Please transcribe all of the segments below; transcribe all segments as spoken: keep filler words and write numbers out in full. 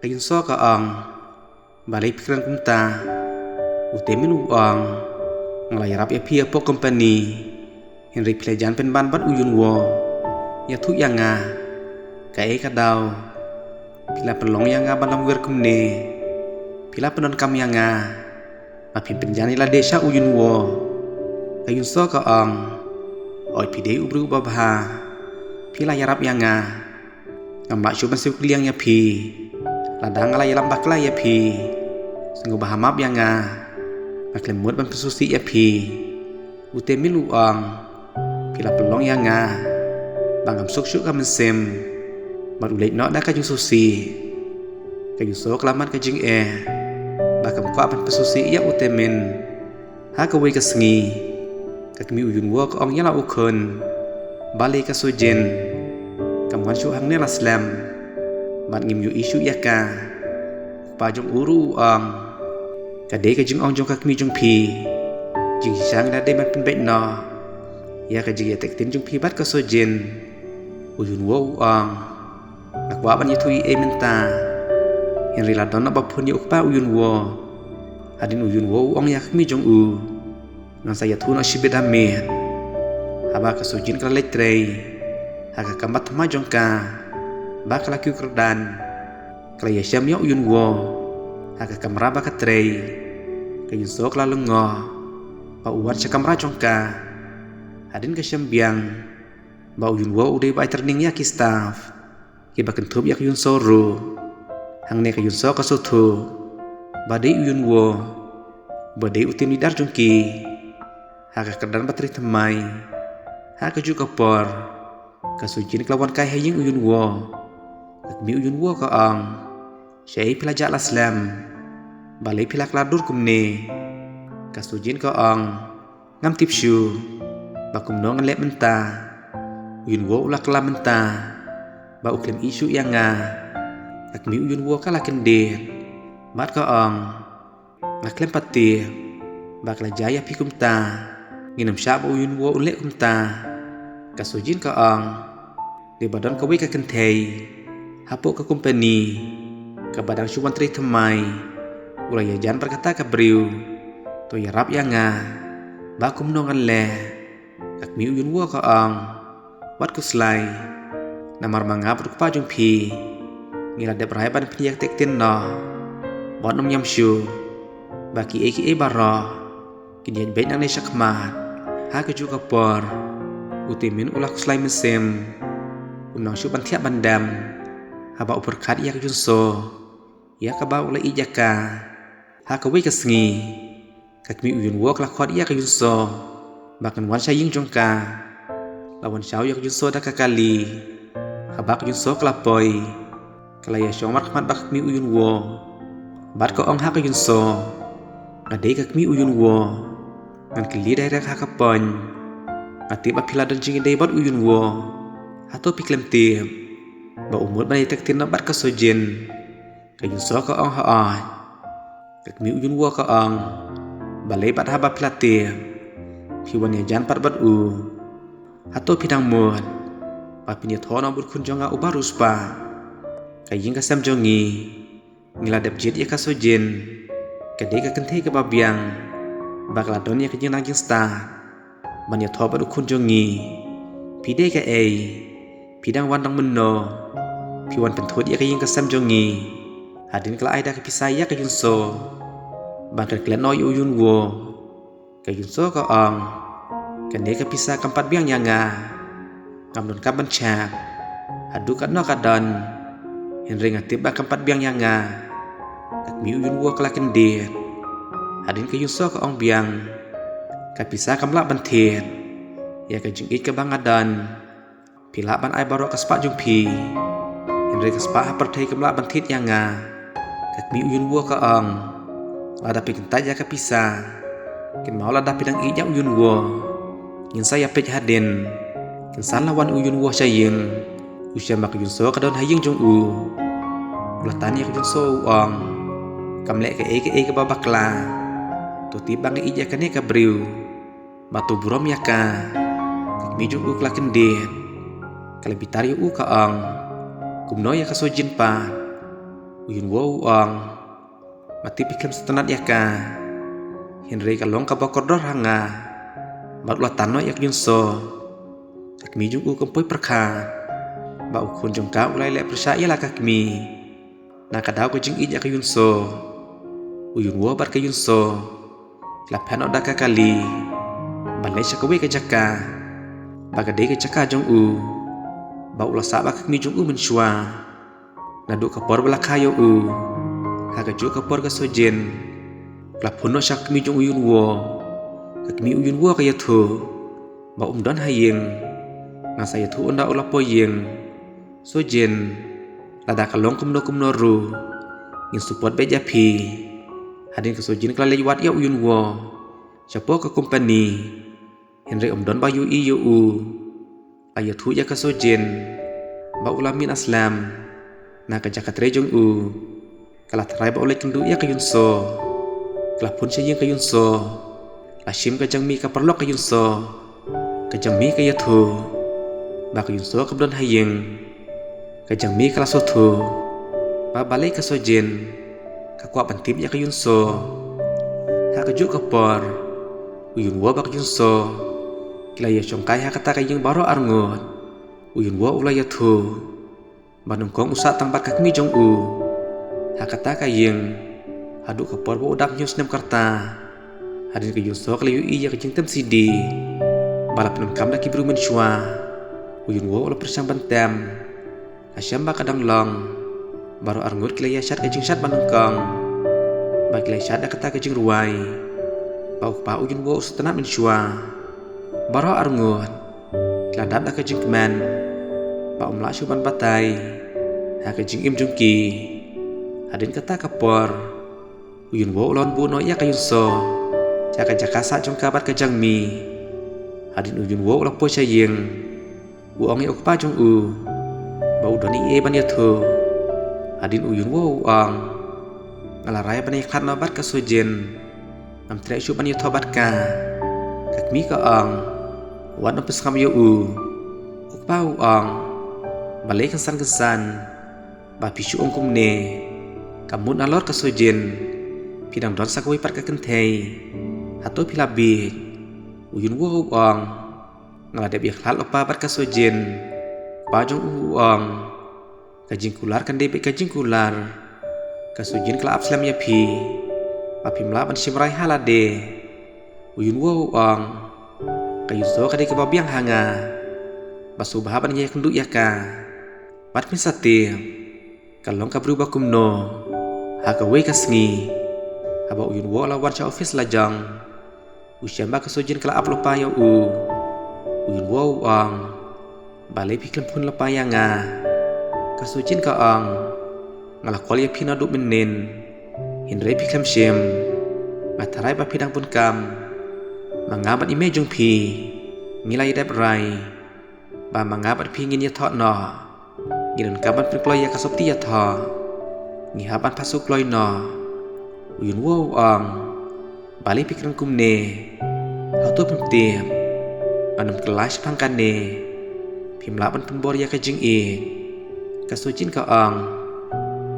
Ka Yunso ka ong, balei phi kren kumta? U Temin u ong, nga la ïarap ïa phi hapoh company, hynrei phi la jan pynban bad u Yunwo. Ïathuh ïa nga, kaei ka daw? Phi la pynlong ïa nga ban lamwir kumne? Phi la pyndonkam ïa nga ba phin pynjan ïa lade sha u Yunwo? Ka Yunso ka ong, oi phi dei u briew uba bha, phi la ïarap ïa nga. Ngam lah shuh ban siew kylliang ïa phi. Lada nga la ïalam bakla ïa phi, sngewbha map ïa nga. Nga khlem mut ban pynsngewsih ïa phi. U Temin u ong, phi la pynlong ïa nga ba ngam suk shuh ka mynsiem. Bad u leit noh da ka jingsngewsih. Ka Yunso ka la mad ka jingeh ba kam kwah ban pynsngewsih ïa u Temin. Ha kawei ka sngi, ka kmie u Yunwo ka ong ïa la u khun, balei ka Sojin kam wan shuh hangne la slem, bad ngim ïohi shuh ïa ka. U kpa jong u ruh u ong, ka dei ka jingong jong ka kmie jong phi. Jingshisha ngi la dei ban pynbeit noh ïa ka jingïateh ktien jong phi bad ka Sojin. U Yunwo u ong, nga kwah ban ïathuh ei ei mynta, hynrei la don noh ba phone ïa u kpa u Yunwo. Hadien u Yunwo u ong ïa ka kmie jong u, ngan sa ïathuh noh shibit ha miet. Haba ka Sojin ka la leit trei ha ka kam ba thymmai jong ka, ba ka la kiew kyrdan, ka la ïashem ïa u Yunwo ha ka kamra ba ka trei. Ka Yunso ka la lyngngoh ba u wan sha kamra jong ka. Hadien ka shem biang ba u Yunwo u dei ba ai training ïa ki staff kiba kynthup ïa ka Yunso ruh. Hangne ka Yunso ka sngewthuh ba dei u Yunwo ba dei u team leader jong ki ha ka kyrdan ba trei thymmai. Ha kajuh ka por, ka Sojin ka la wan kai ha ïing u Yunwo. Ka kmie u Yunwo ka ong, shaei phi la jah la slem? Balei phi la kylla dur kumne? Ka Sojin ka ong, ngam tip shuh ba kumno ngan leh mynta. U Yunwo u la kylla mynta ba u khlem ïeit shuh ïa nga. Ka kmie u Yunwo ka la kyndit bad ka ong, nga khlem pat tip ba ka la jia ïa phi kumta. Ngin ym shah ba u Yunwo un leh kumta. Ka Sojin ka ong, dei ba don kawei ka kynthei hapoh ka company kaba dang shu wan trei thymmai. U la ïajan bad kata ka briew. To ïarap ïa nga ba kumno ngan leh. Ka kmie u Yunwo ka ong, wat khuslai. Namar ma nga bad u kpa jong phi ngi la dep rai ban pynïateh ktien noh. Wat nym ñiam shuh ba kiei kiei baroh kin ïaid beit nangne shakhmat. Ha kajuh ka por u Temin u la khuslai mynsiem. Um nang shuh ban thiah ban dem haba u pyrkhat ïa ka Yunso, ïa kaba u la ïeit ïa ka. Ha kawei ka sngi, ka kmie u Yunwo ka la khot ïa ka Yunso ba kan wan sha ïing jong ka. La wan shaw ïa ka Yunso da ka kali. Haba ka Yunso ka la poi, ka la ïashong markhmat bad ka kmie u Yunwo bad ka ong ha ka Yunso, nga dei ka kmie u Yunwo. Ngan kylli direct ha ka point. Nga tip ba phi la don jingïadei bad u Yunwo. Hato phi khlem tip ba u mut ban ïateh ktien noh bad ka Sojin? Ka Yunso ka ong, hooid. Ka kmie u Yunwo ka ong, balei bad haba phi la tip phi wan ïajan pat bad u? Hato phi dang mut ba phin ïathoh noh bad u khun jong nga uba riewspah? Ka ïing ka sem jong ngi, ngi la dep jied ïa ka Sojin. Ka dei ka kynthei kaba biang ba ka la don ïa ka jingnang jingstad ban ïathoh bad u khun jong ngi. Phi dei kaei? Phi dang wan dang mynno? Phi wan pynthut ïa ka ïing ka sem jong ngi. Hadien ka la ai da ka pisa ïa ka Yunso ban klet noh ïa u Yunwo. Ka Yunso ka ong, kane ka pisa kam pat biang ïa nga. Ngam donkam ban check haduh katno ka don. Hynrei nga tip ba kam pat biang ïa nga. Ka kmie u Yunwo ka la kyndit. Hadien ka Yunso ka ong biang, ka pisa kam lah ban thied ïa ka jingïeit kaba nga don. Phi lah ban ai baroh ka spah jong phi, hynrei ka spah ha pyrthei kam lah ban thied ïa nga. Ka kmie u Yunwo ka ong, lada phi kyntait ïa ka pisa, kynmaw lada phi dang ïeit ïa u Yunwo, ngin sa ïapeit hadien. Kynsan la wan u Yunwo sha ïing, u shem ba ka Yunso ka don ha ïing jong u. U la tan ïa ka Yunso, u ong, kam leh kaei kaei kaba bakla. To tip ba nga ïeit ïa kane ka briew. Ba to burom ïa ka. Ka kmie jong u ka la kyndit. Ka la bitar ïa u, ka ong, kumno ïa ka Sojin pat? U Yun Wo u ong, ma tip phi khlem sngewtynnat ïa ka, hynrei ka long kaba kordor ha nga. Bad u la tan noh ïa ka Yun So. Ka kmie jong u kam poi pyrkhat ba u khun jong ka u la leh pyrshah ïa la ka kmie. Na ka daw ka jingïeit ïa ka Yun So, u Yun Wo bad ka Yun So ki la phet noh da ka kali ban leit sha kawei ka jaka ba ka dei ka jaka jong u, ba u la sah bad ka kmie jong u mynshuwa. Naduh ka por ba la kha ïa u, ha kajuh ka por ka Sojin ka la phone noh sha ka kmie jong u Yun Wo. Ka kmie u Yun Wo ka ïathuh ba um don ha ïing. Nga sa ïathuh ynda u la poi ïing. Sojin, lada ka long kumno kumno ruh, ngin support beit ïa phi. Hadien ka Sojin ka la leit wad ïa u Yun Wo shapoh ka company. Hynrei um don ba ïohi ïa u. La ïathuh ïa ka Sojin ba u la mih slem na ka jaka trei jong u. Ka la tharai ba u leit kynduh ïa ka Yun So. Ka la phone sha ïing ka Yun So. La shim ka jingmih ka paralok ka Yun So. Ka jingmih ka ïathuh ba ka Yun So kam don ha ïing. Ka jingmih ka la sngewthuh ba balei ka Sojin ka kwah ban tip ïa ka Yun So. Ha kajuh ka por, u Yun Wo bad ka Yun So ki la ïashongkai ha kata ka ïing baroh arngut. U Yun Wo u la ïathuh ba nyngkong u sah tang bad ka kmie jong u ha kata ka ïing haduh ka por ba u dap hynñiew snem ka rta. Hadien ka Yun So ka la ïohi ïa ka jingtem sidi ba la pyndonkam da ki briew mynshuwa. U Yun Wo u la pyrshang ban tem. Ka shem ba ka dang long. Baroh arngut ki la ïashad ka jingshad ba nyngkong. Ba ki la ïashad da kata ka jingrwai ba u kpa u Yun Wo u sngewtynnat mynshuwa. Baroh arngut ki la dap da ka jingkmen ba um lah shuh ban batai ha ka jingim jong ki. Hadien kata ka por, u Yun Wo u la wan buh noh ïa ka Yun So sha ka jaka sah jong ka bad ka jingmih. Hadien u Yun Wo u la poi sha ïing, u ong ïa u kpa jong u ba u don ei ei ban ïathuh. Hadien u Yun Wo u ong, nga la rai ban ïakhlad noh bad ka Sojin. Ngam treh shuh ban ïathoh bad ka. Ka kmie ka ong, wat nym pynsngap ïa u. U kpa u ong, balei kynsan kynsan ba phi shu ong kumne. Ka mut nalor ka Sojin phi dang don sa kawei pat ka kynthei. Hato phi la bieit? U Yun Wo u ong, nga la dep ïakhlad lypa bad ka Sojin. Kpa jong u u ong, ka jingkular kan dei beit ka jingkular. Ka Sojin ka la ap slem ïa phi ba phim lah ban shim rai ha lade. U Yun Wo u ong, ka Yun So ka dei kaba biang ha nga. Ba sngewbha ban ïakynduh ïa ka. Bad phin sa tip ka long ka briew ba kumno. Ha kawei ka sngi, haba u Yun Wo u la wan sha office la jong, u shem ba ka Sojin ka la ap lypa ïa u. U Yun Wo u ong, balei phi khlem phone lypa ïa nga? Ka Sojin ka ong, nga la call ïa phi naduh mynnin, hynrei phi khlem shim. Nga tharai ba phi dang bun kam. Ma nga bad i mei jong phi ngi la ïadep rai ba ma nga bad phi ngin ïathoh noh. Ngi donkam ban pynkloi ïa ka sopti ïathoh. Ngi hap ban phasu kloi noh. U Yun Wo u ong, balei phi kren kumne? Hato phim tip, ngan ym kylla shaphang kane. Phim lah ban pynbor ïa ka jingïeit. Ka Sojin ka ong,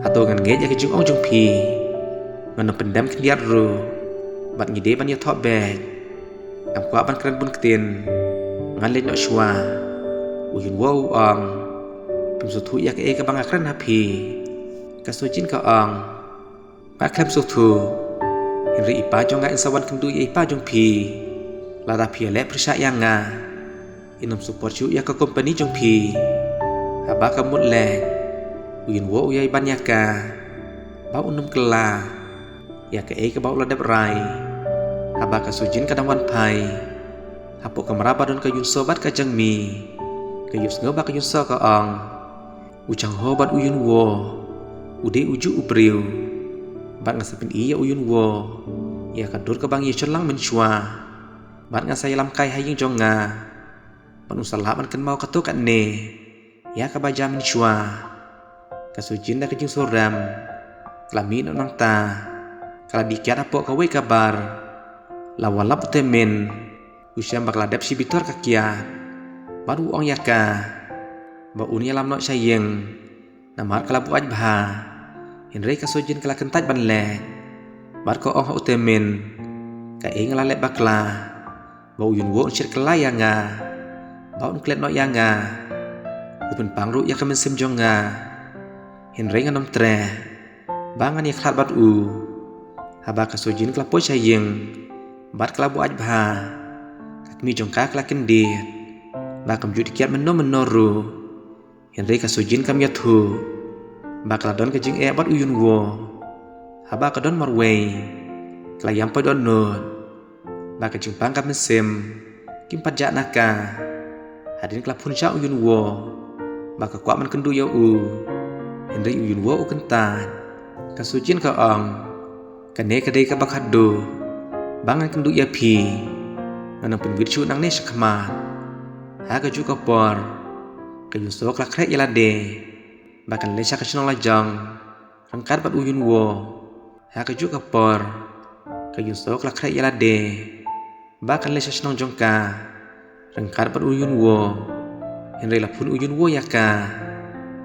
hato ngan ngeit ïa ka jingong jong phi? Ngan ym pyndem khyndiat ruh. Bad ngi dei ban ïathoh beit. Ngam kwah ban kren bun ktien. Ngan leit noh shuwa. U Yun Wo u ong, phim sngewthuh ïa kaei kaba nga kren ha phi. Ka Sojin ka ong, nga khlem sngewthuh. Hynrei i pa jong nga in sa wan kynduh ïa i pa jong phi. Lada phi ïaleh pyrshah ïa nga, in ym support shuh ïa ka company jong phi. Haba ka mut leh, u Yun Wo u ïai ban ïa ka ba un ym kylla ïa kaei kaba u la dep rai. Haba ka Sojin ka dang wan phai hapoh kamra ba don ka Yun So bad ka Jangmi, ka ïohsngew ba ka Yun So ka ong, u Chang Ho bad u Yun Wo u dei u juh u briew. Bad nga sa pyni ïa u Yun Wo ïa ka dur kaba ngi ïa shon lang mynshuwa. Bad nga sa ïalam kai ha ïing jong nga. Ban un sa lah ban kynmaw katto katne ïa kaba jia mynshuwa. Ka Sujin da ka jingsngewrem ka la mih noh nangta. Ka la dih kiad hapoh kawei ka bar. La wallam u Temin, u shem ba ka la dep shi bitor ka kiad. Bad u ong ïa ka ba un ïalam noh sha ïing. Namar ka la buaid bha. Hynrei ka Sujin ka la kyntait ban leh bad ka ong ha u Temin, kaei nga la leh bakla ba u Yun Wo un shit kylla ïa nga, ba un klet noh ïa nga, u pynpang ruh ïa ka mynsiem jong nga. Hynrei ngan ym treh ba ngan ïakhlad bad u. Haba ka Sujin ka la poi sha ïing bad ka la buaid bha, ka kmie jong ka ka la kyndit ba kam ju dei kiad mynno mynno ruh. Hynrei ka Sujin kam ïathuh ba ka la don ka jingeh bad u Yun Wo. Haba ka don marwei, ka la ïam poi dohnud ba ka jingpang ka mynsiem kim pat jah na ka. Hadien ka la phone sha u Yun Wo ba ka kwah ban kynduh ïa u. Hynrei u Yun Wo u kyntait. Ka Sujin ka ong, kane ka dei kaba khatduh ba ngan kynduh ïa phi. Ngan ym pynwit shuh nangne shakhmat. Ha kajuh ka por ka Yun So ka la khreh ïa lade ba kan leit sha ka shnong lajong ryngkat bad u Yun Wo. Ha kajuh ka por ka Yun So ka la khreh ïa lade ba kan leit sha shnong jong ka ryngkat bad u Yun Wo. Hynrei la phone u Yun Wo ïa ka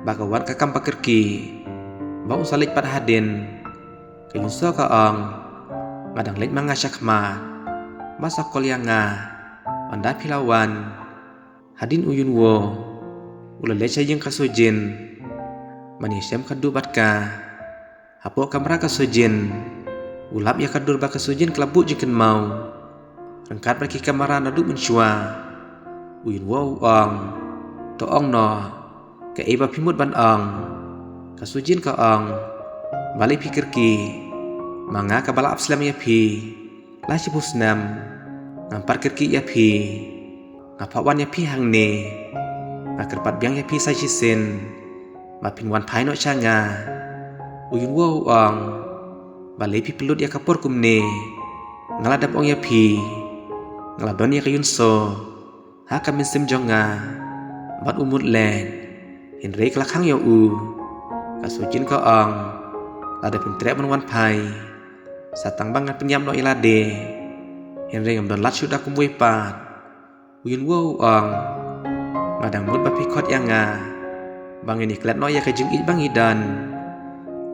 ba ka wad ka kam ba kyrkieh ba un sa leit pat hadien. Ka Yun So ka ong, nga dang leit ma nga shakhmat, ba sa call ïa nga ynda phi la wan. Hadien u Yun Wo u la leit sha ïing ka Sujin ban ïashem khatduh bad ka. Hapoh kamra ka Sujin u lap ïa ka dur ba ka Sujin ka la buh jingkynmaw ryngkat bad ki kamra naduh mynshuwa. U Yun Wo u ong, to ong noh kaei ba phi mut ban ong. Ka Sujin ka ong, balei phi kyrkieh? Ma nga kaba la ap slem ïa phi la shiphew snem, ngam pat kyrkieh ïa phi. Nga phah wan ïa phi hangne, nga kyrpad biang ïa phi sa shisien ba phin wan phai noh sha nga. U Yun Wo u ong, balei phi pynlut ïa ka por kumne? Nga la dep ong ïa phi, nga la don ïa ka Yun So ha ka mynsiem jong nga bad u mut leh, hynrei ka la khang ïa u. Ka Sujin ka ong, lada phin treh ban wan phai, sa tang ba ngan pynïap noh ïa lade. Hynrei ngam don lad shuh da kumwei pat. U Yun Wo u ong, nga dang mut ba phi khot ïa nga ba ngin ïaklet noh ïa ka jingïeit ba ngi don.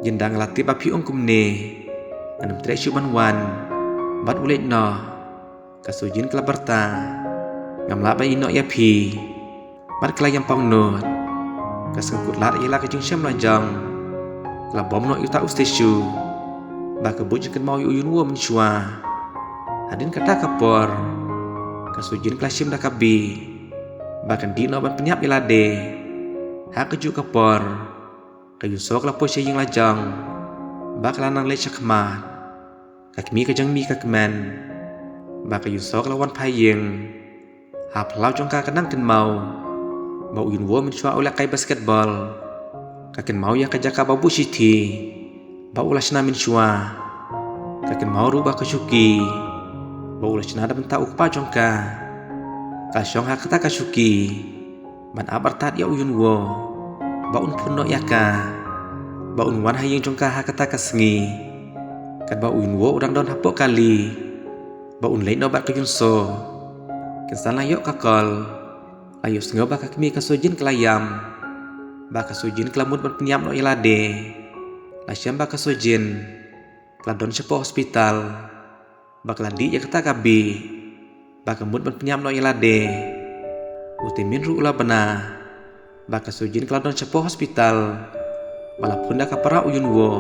Ynda nga la tip ba phi ong kumne, ngan ym treh shuh ban wan bad u leit noh. Ka Sujin ka la byrta, ngam lah ban ïehnoh ïa phi. Bad ka la ïam pang nud. Ka sngewkhuslai ïa la ka jingshem lajong. Ka la bom noh ïa uta u statue ba ka buh jingkynmaw ïa u Yun Wo mynshuwa. Hadien kata ka por ka Sujin ka la shim da ka bih ba kan dih noh ban pynïap ïa lade. Ha kajuh ka por ka Yun So ka la poi sha ïing lajong ba ka la nang leit shakhmat. Ka kmie ka jong ka mei ka kmen ba ka Yun So ka la wan phai ïing. Ha phyllaw jong ka ka nang kynmaw ba u Yun Wo mynshuwa u lehkai basketball. Ka kynmaw ïa ka jaka ba buh shithi ba u la shna mynshuwa. Ka kynmaw ruh ba ka shuki ba u la shna da bynta u kpa jong ka. Ka shong ha kata ka shuki ban ap artat ïa u Yun Wo ba un phone noh ïa ka, ba un wan ha ïing jong ka ha kata ka sngi. Katba u Yun Wo u dang don hapoh kali ba un leit noh bad ka Yun So. Kynsan la ïoh ka call, la ïohsngew ba ka kmie ka Sujin ka la ïam, ba ka Sujin ka la mut ban pynïap noh ïa lade. La shem ba ka Sujin ka la don shapoh hospital ba ka la dih ïa kata ka bih ba ka mut ban pynïap noh ïa lade. U Temin ruh u la bna ba ka Sujin ka la don shapoh hospital ba la phone da ka para u Yun Wo.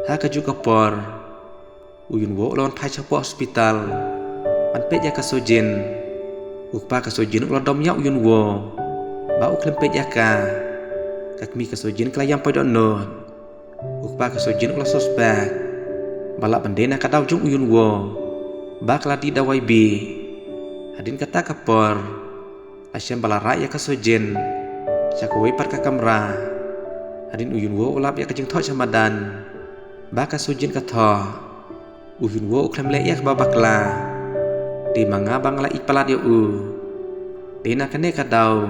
Ha kajuh ka por u Yun Wo u la wan phai shapoh hospital ban peit ïa ka Sujin. U kpa ka Sujin u la dom ïa u Yun Wo ba u khlem peit ïa ka. Ka kmie ka Sujin ka la ïam poi dohnud. U kpa ka Sujin u la suspect ba lah ban dei na ka daw jong u Yun Wo ba ka la dih dawai bih. Hadien kata ka por la shem ba la rah ïa ka Sujin sha kawei pat ka kamra. Hadien u Yun Wo u lap ïa ka jingthoh sha madan ba ka Sujin ka thoh. U Yun Wo u khlem leh ïa kaba bakla. Dei ma nga ba nga la ïeit palat ïa u. Dei na kane ka daw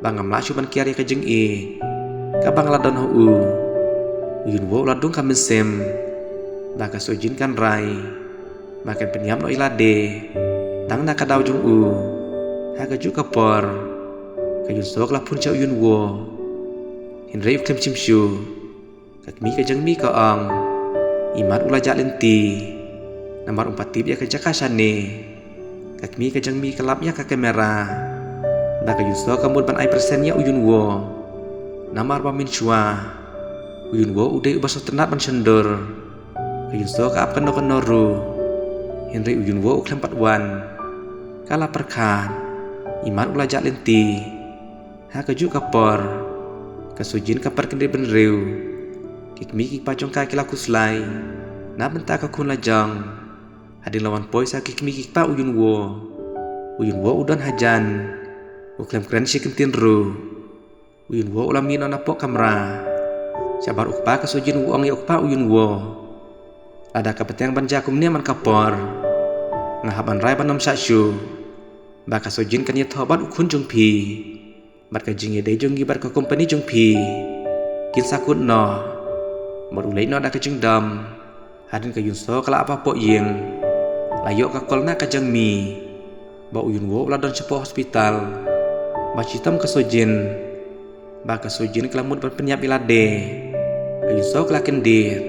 ba ngam lah shuh ban kiar ïa ka jingïeit kaba nga la don ha u. U Yun Wo u la dung ka mynsiem ba ka Sujin kan rai ba kan pynïap noh ïa lade tang na ka daw jong u. Ha kajuh ka por ka Yun So ka la phone sha u Yun Wo. Hynrei u khlem shim shuh. Ka kmie ka jong mi ka ong, imat u la jah lynti, namar um pat tip ïa ka jaka shane. Ka kmie ka jong mi ka lap ïa ka kamera, da ka Yunso ka mut ban ai persen ïa u Yunwo. Namar ba mynshuwa u Yunwo u dei uba sngewtynnat ban shon dur. Ka Yunso ka ap kano kano ruh, hynrei u Yunwo u khlem pat wan. Ka la pyrkhat, imat u la jah lynti. Ha kajuh ka por, ka Sojin ka pyrkhat bynriew. Ki kmie ki kpa jong ka ki la khuslai na bynta ka khun lajong. Hadien la wan poi sa ki kmie ki kpa u Yunwo, u Yunwo u don hajan, u khlem kren shi kyntien ruh. U Yunwo u la mih noh na poh kamra. Shabar u kpa ka Sojin u ong ïa u kpa u Yunwo, lada ka bteng ban jia kumne man ka por, nga hap ban rai ban ym shah shuh ba ka Sojin kan ïathoh bad u khun jong phi. Bad ka jingïadei jong ngi bad ka kompani jong phi kin sa kut noh. Bad u leit noh da ka jingdom. Hadien ka Yunso ka la ap hapoh ïing, la ïoh ka kol na ka jong mi ba u Yunwo u la don shapoh hospital bad shitom ka Sojin. Ba ka Sojin ka la mut ban pynïap ïa lade. Ka Yunso ka la kyndit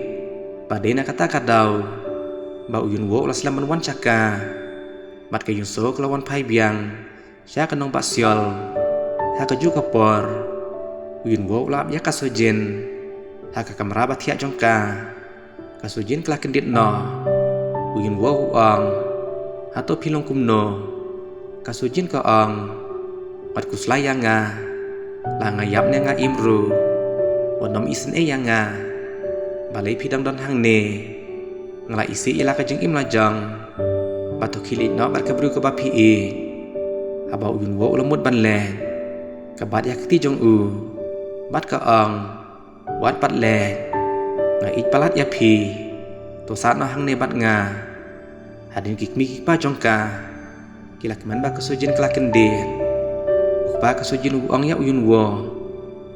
ba dei na kata ka daw ba u Yunwo u la slem ban wan sha ka. Bad ka Yunso ka la wan phai biang sha ka nongbah Seoul. Ha kajuh ka por, u Yunwo u la ap ïa ka Sojin ha ka kamra ba thiah jong ka. Ka Sojin ka la kyndit noh. U Yunwo u ong, hato phi long kumno? Ka Sojin ka ong, wat khuslai ïa nga. La nga ïap ne nga im ruh, wat nym isynei ïa nga. Balei phi dang don hangne? Nga la isih ïa la ka jingim lajong. Bad to khie leit noh bad ka briew kaba phi ïeit. Haba u Yunwo u la mut ban leit, ka bat ïa ka kti jong u bad ka ong, wat pat leit. Nga ïeit palat ïa phi. To sah noh hangne bad nga. Hadien ki kmie ki kpa jong ka ki la kmen ba ka Sojin ka la kyndit. U kpa ka Sojin u ong ïa u Yunwo,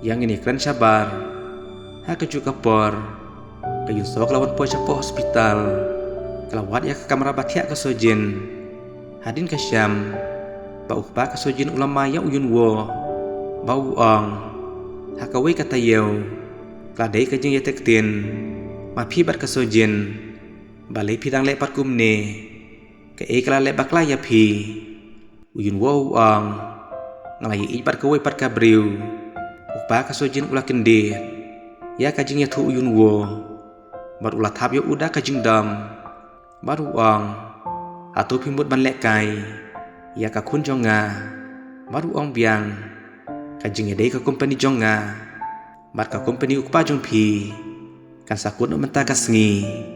ïa ngin ïakren shabar. Ha kajuh ka por, ka Yunso ka la wan poi shapoh hospital. Ka la wad ïa ka kamra ba thiah ka Sojin. Hadien ka shem ba u kpa ka Sojin u la mai ïa u Yunwo, ba u ong, ha kawei ka taïew ka la dei ka jingïateh ktien ma phi bad ka Sojin. Balei phi dang leh pat kumne? Kaei ka la leh bakla ïa phi? U Yunwo u ong, nga la ïeit bad kawei pat ka briew. U kpa ka Sojin u la kyndit ïa ka jingïathuh u Yunwo, bad u la thap ïa u da ka jingdom. Bad u ong, hato phi mut ban lehkai ïa ka khun jong nga? Bad u ong biang, ka jingïadei ka kompani jong nga bad ka kompani u kpa jong phi kan sa kut noh mynta ka sngi.